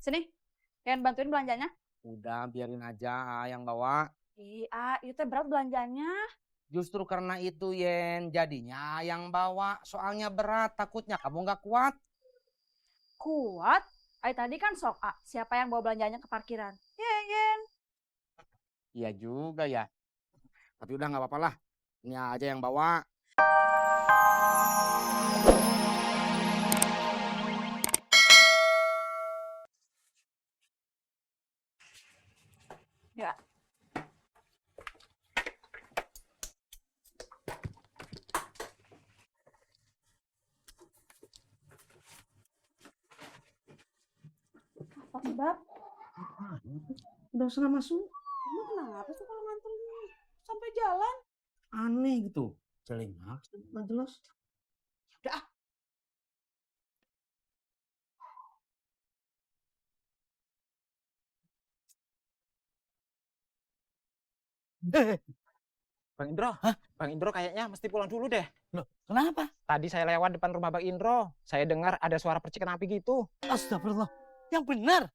Sini, yang bantuin belanjanya. Udah biarin aja yang bawa. Iya, itu teh berat belanjanya. Justru karena itu Yen, jadinya yang bawa. Soalnya berat, takutnya kamu nggak kuat. Kuat. Tadi kan sok siapa yang bawa belanjanya ke parkiran? Yen. Iya juga ya. Tapi udah nggak apa-apa lah. Ini aja yang bawa. Ya. Apa sih, Bab? Udah setengah masuk. Emang kenapa sih kalau nganter sampai jalan? Aneh gitu. Celingak, nggak jelas. Udah. Bang Indro, Bang Indro kayaknya mesti pulang dulu deh. Loh, kenapa? Tadi saya lewat depan rumah Bang Indro. Saya dengar ada suara percikan api gitu. Astagfirullah. Yang benar.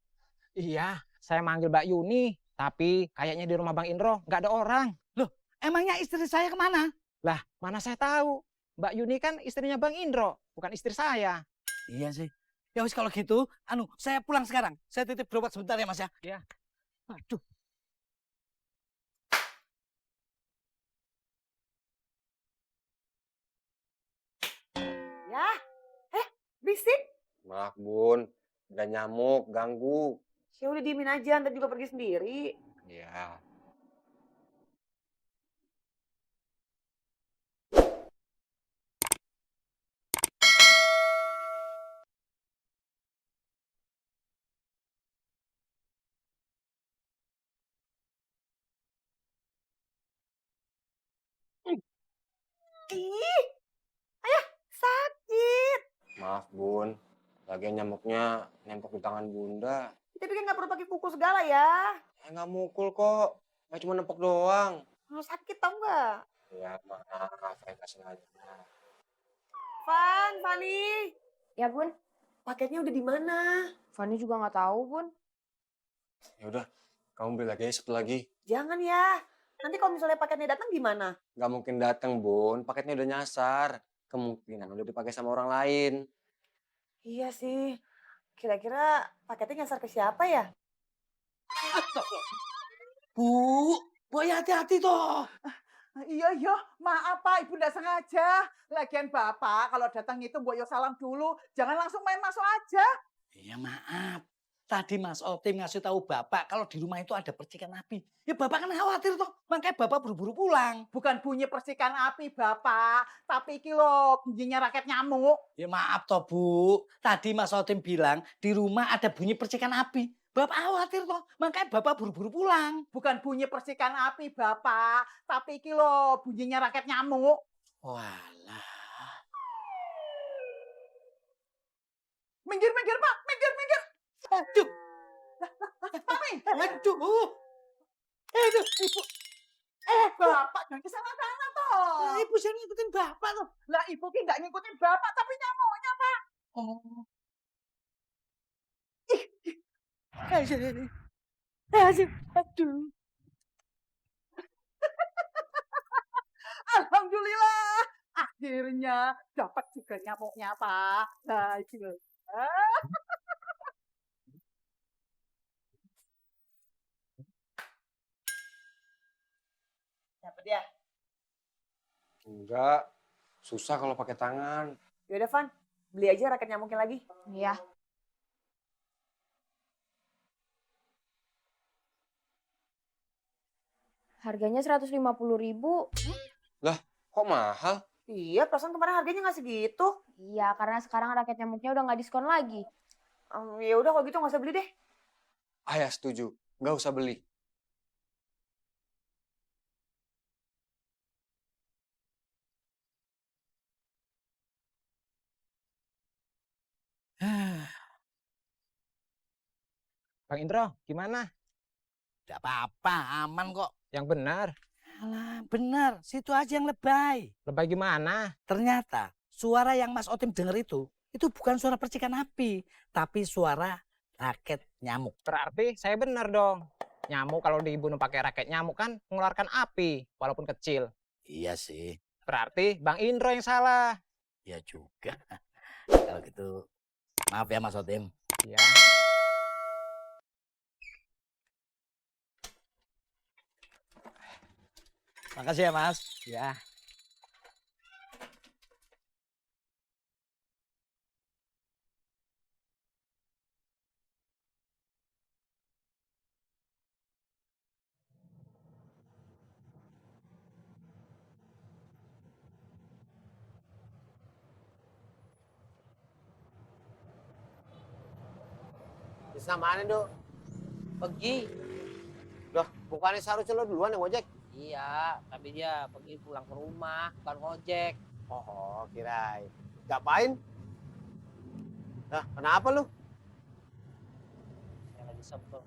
Iya, saya manggil Mbak Yuni. Tapi kayaknya di rumah Bang Indro nggak ada orang. Loh, emangnya istri saya kemana? Lah, mana saya tahu. Mbak Yuni kan istrinya Bang Indro, bukan istri saya. Iya sih. Ya wis kalau gitu, saya pulang sekarang. Saya titip berobat sebentar ya Mas ya. Iya. Aduh. Ya, bisik. Maaf bun, ada nyamuk ganggu. Ya udah diemin aja, ntar juga pergi sendiri. Ya. Ih, ayah sakit. Maaf bun, lagian nyamuknya nempel di tangan bunda. Tapi kan nggak perlu pakai kuku segala ya. Nggak mukul kok, nggak cuma nempel doang. Kalau sakit tau nggak? Ya maaf, saya nggak sengaja. Fani. Ya bun, Paketnya udah di mana? Fani juga nggak tahu bun. Ya udah, kamu beli lagi satu lagi. Jangan ya. Nanti kalau misalnya paketnya datang gimana? Nggak mungkin datang bun, paketnya udah nyasar. Kemungkinan udah dipakai sama orang lain. Iya sih. Kira-kira paketnya nyasar ke siapa ya? Bu ya hati-hati toh. Iya, maaf Pak, Ibu nggak sengaja. Lagian Bapak kalau datang itu Mbok yo salam dulu, jangan langsung main masuk aja. Iya maaf. Tadi Mas Otim ngasih tahu Bapak kalau di rumah itu ada percikan api. Ya Bapak kan khawatir toh, makanya Bapak buru-buru pulang. Bukan bunyi percikan api Bapak, tapi iki lho bunyinya raket nyamuk. Ya maaf toh Bu, tadi Mas Otim bilang di rumah ada bunyi percikan api. Bapak khawatir toh, makanya Bapak buru-buru pulang. Bukan bunyi percikan api Bapak, tapi iki lho bunyinya raket nyamuk. Walah. Minggir Pak, minggir. Aduh. Mami, Aduh. Aduh, Ibu. Bapak jangan kesana-sana toh. Ibu saya ngikutin Bapak toh. Lah Ibu ki nggak ngikutin Bapak tapi nyamuknya Pak. Oh. Aduh. Alhamdulillah, akhirnya dapat juga nyamuknya Pak. Nah, iki lho. Dapat ya? Enggak, susah kalau pakai tangan. Yaudah Van, beli aja raket nyamuknya lagi. Iya. Harganya 150.000. Kok mahal? Iya, perasaan kemarin harganya nggak segitu. Iya, karena sekarang raket nyamuknya udah nggak diskon lagi. Ya udah kalau gitu nggak usah beli deh. Ayah setuju, nggak usah beli. Bang Indro, gimana? Tidak apa-apa, aman kok. Yang benar. Alah, benar, situ aja yang lebay. Lebay gimana? Ternyata suara yang Mas Otim dengar itu bukan suara percikan api, tapi suara raket nyamuk. Berarti saya benar dong. Nyamuk kalau dibunuh pakai raket nyamuk kan mengeluarkan api walaupun kecil. Iya sih, Berarti Bang Indro yang salah. ya juga. Kalau gitu, maaf ya Mas Otim. Ya. Makasih ya Mas. Ya. Tisna mana, Dok? Pergi. Loh, bukannya seharusnya lo duluan yang ngojek? Iya, tapi dia pergi pulang ke rumah, bukan ngojek. Oh, kirain. Ngapain? Lah, kenapa lu? Saya lagi sebel.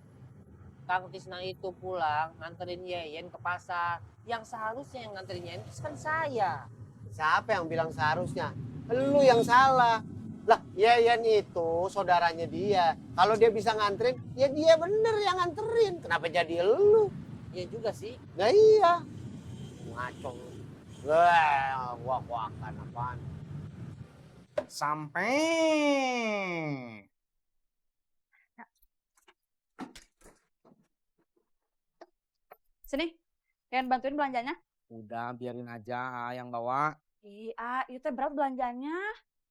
Kang Tisna itu pulang nganterin Yeyen ke pasar. Yang seharusnya yang nganterin Yeyen itu kan saya. Siapa yang bilang seharusnya? Lu yang salah. Lah, Yeyen itu saudaranya dia. Kalau dia bisa nganterin, ya dia bener yang nganterin. Kenapa jadi lu? Iya juga sih. Nah iya. Ngaco. Wah, kuak-kuakan apaan. Sampai. Sini, kalian bantuin belanjanya. Udah biarin aja yang bawa. Iya, itu teh berat belanjanya.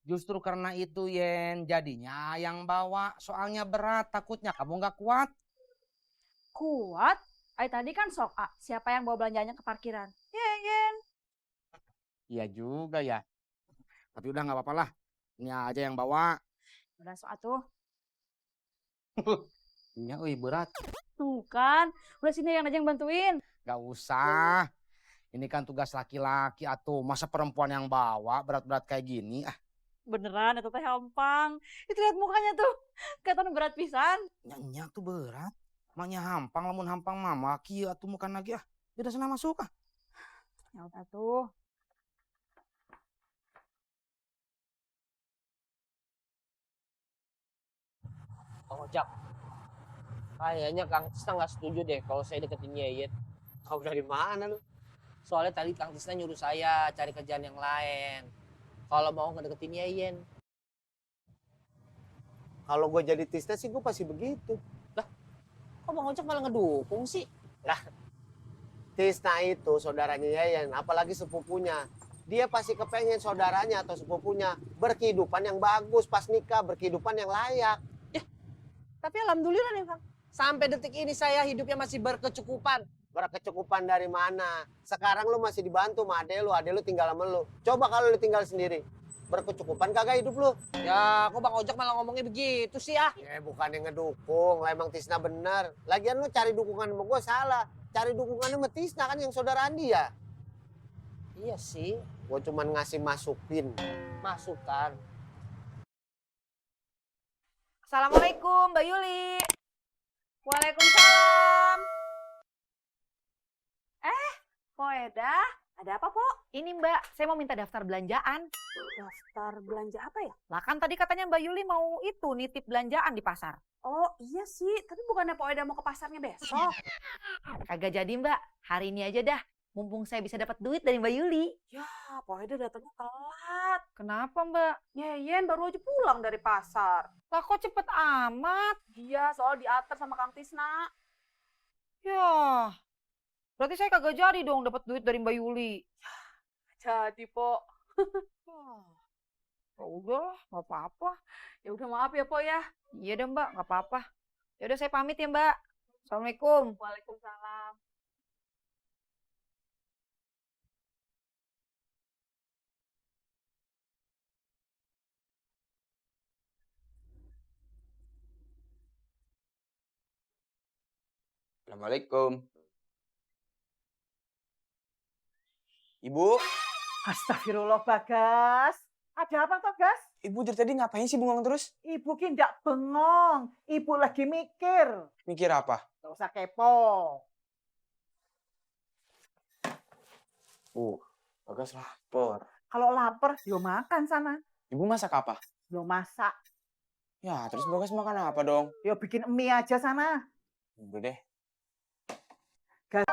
Justru karena itu Yen, jadinya yang bawa. Soalnya berat, takutnya kamu nggak kuat. Kuat? Ay tadi kan sok A, siapa yang bawa belanjanya ke parkiran? Yeyen. Iya juga ya. Tapi udah nggak apa-apa lah. Ini aja yang bawa. Udah sok atuh. Iya, berat. Tuh kan, udah sini yang aja yang bantuin. Gak usah. Ini kan tugas laki-laki atuh. Masa perempuan yang bawa berat-berat kayak gini? Ah, Beneran, itu teh gampang. Itu lihat mukanya tuh, kelihatan berat pisan. nyanyi tuh berat. Maknya hampang, lamun hampang mama. Kia tuh bukan lagi ah. Udah sana masuk ah. Ya udah tuh. Bang Ojak. Kayaknya Kang Tisna nggak setuju deh kalau saya deketin Yeyen. Tahu dari mana lu? Soalnya tadi Kang Tisna nyuruh saya cari kerjaan yang lain. Kalau mau ngedeketin Yeyen. Kalau gue jadi Tisna sih gue pasti begitu. Kok Bang Ojak malah ngedukung sih? Tisna itu saudaranya Yayan, apalagi sepupunya. Dia pasti kepengen saudaranya atau sepupunya berkehidupan yang bagus pas nikah, berkehidupan yang layak. Tapi alhamdulillah nih Kang. Sampai detik ini saya hidupnya masih berkecukupan. Berkecukupan dari mana? Sekarang lu masih dibantu sama ade lu tinggal sama lu. Coba kalau lu tinggal sendiri, berkecukupan kagak hidup lu? Ya, kok Bang Ojak malah ngomongnya begitu sih ah? Ya bukan yang ngedukung, lah emang Tisna bener. Lagian lu cari dukungan sama gue salah. Cari dukungan sama Tisna kan yang saudaraan dia. Iya sih, Gue cuman ngasih masukin. masukan. Assalamualaikum, Mbak Yuli. Waalaikumsalam. Po Eda, ada apa, Po? Ini Mbak, saya mau minta daftar belanjaan. Daftar belanja apa ya? Lah kan tadi katanya Mbak Yuli mau itu nitip belanjaan di pasar. Oh iya sih, tapi bukannya Po Eda mau ke pasarnya besok? Kagak jadi Mbak, hari ini aja dah. Mumpung saya bisa dapat duit dari Mbak Yuli. Ya, Po Eda datangnya telat. Kenapa Mbak? Yeyen baru aja pulang dari pasar. Lah kok cepet amat? Iya, soal diantar sama Kang Tisna. Ya, berarti saya kagak jadi dong dapat duit dari Mbak Yuli. Jadi, Po. Ya udah, nggak apa-apa. Ya udah maaf ya, Po ya. Iya deh Mbak, nggak apa-apa. Ya udah saya pamit ya Mbak. Assalamualaikum. Waalaikumsalam. Assalamualaikum. Ibu, Astagfirullah Bagas. Ada apa toh, Gas? ibu dari tadi ngapain sih bengong terus? Ibu ki ndak bengong. Ibu lagi mikir. Mikir apa? Gak usah kepo. Bagas lapar. Kalau lapar, yo makan sana. Ibu masak apa? Yo masak. Ya, terus Bagas makan apa dong? Ya bikin mie aja sana. Udah deh. Gas.